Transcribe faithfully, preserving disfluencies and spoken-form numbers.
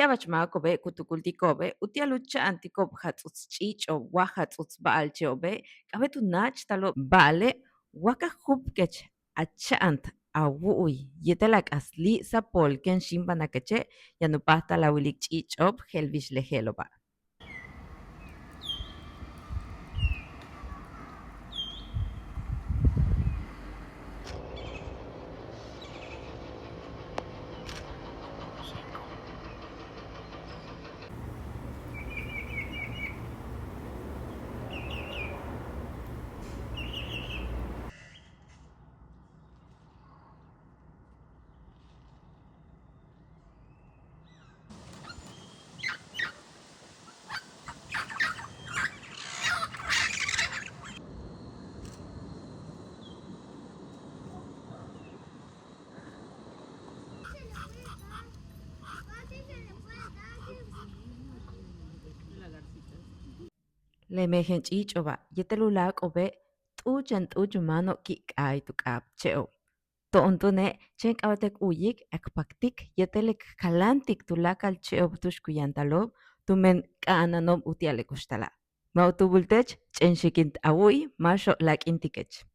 Ti'abach máako'obe' ku tukultiko'obe' uti'al u cha'antiko'ob jats'uts ch'iich'o'ob wa jats'uts ba'alche'obe' k'a'abéet u náachtalo'ob. Ba'ale' wa ka jupkech a cha'ant a wu'uy yéetel a k'aslí' sapol kéen xíimbanakeche', yaan u páajtal a wilik ch'iich'o'ob je'el bix le je'elo'oba'. Le mejen ch'iich'o'oba' yéetel u láak'o'obe' t'uuchan t'uuch u máano' ki' k'aay tu k'áapche'ob. To'on túune' chéen k'a'abéet k u'uyik k paktik yéetel k kaláantik tuláakal che'ob tu'ux ku yantalo'ob tumen k'a'anano'ob uti'al le kuxtala'. Ma' u tu'ubultech, ch'éen xikint a wu'uy máaxo'ob láak'intikech.